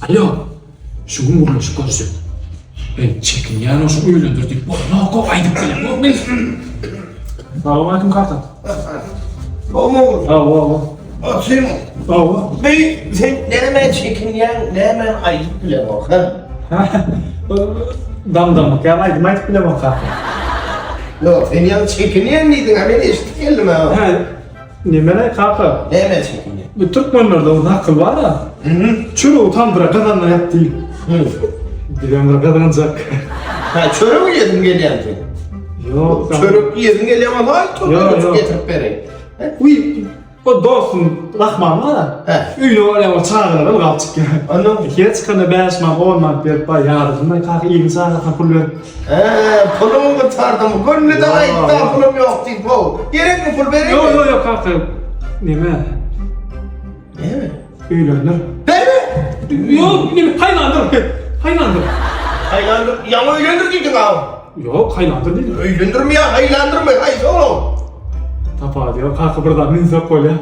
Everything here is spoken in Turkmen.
Alo. Şu gün gürleşip görüşjek. Men çekinýän oşuň öýlendir diýip bolanok aýdyp bilemok men. Salowmaleýkim kaka. Gowmy ogul? Hawa, hawa. Otyrmy? Hawa. Beý, sen nämä çekinýäň, nämä aýdyp bileňok, ha? Damdamlyk ýaly aýdym aýdyp bilemok kaka. Ýok, sen ýaňy çekinýän diýdiň, a men eşidip geldim, ha. Hä, Nemeleý kaka? Näme çekinýä? Bu türkmenlerde bir nakyl bar-a. Çöregi tamdyra gazanda ýap diýip. Bizem bir gazanjak. Ha, çörek iýesiň gelýän sen. Ýok. Çörek iýesiň gelýän bolsa aýt, Ýok, getirip bereýin. Uý, o dostum Rahman bar-a. Hä. Öýüne barýan ol çagalar ylgap çykýar. Ondan Her çykanda 5 manat, 10 manat berip bar, ýarysyny kaka iliň çagasyna pul berip. Hä, puluňy gutardyň. Günde-de aýtda pulum ýok diýip, how. Gerekmi pul bereýinmi? Ýok, ýok, ýok, kaka. Neme? Neme? Öýlendir. Neme? Ýok, neme, haýlandyr. Haýlandyr. Haýlandyr. Ýaňy öýlendir diýdiň, aw. Ýok, haýlandyr diýdim. Öýlendirmi ýa haýlandyrmy? Haýsy olam? Tapawudy ýok, kaka bir zat münsek bolýar.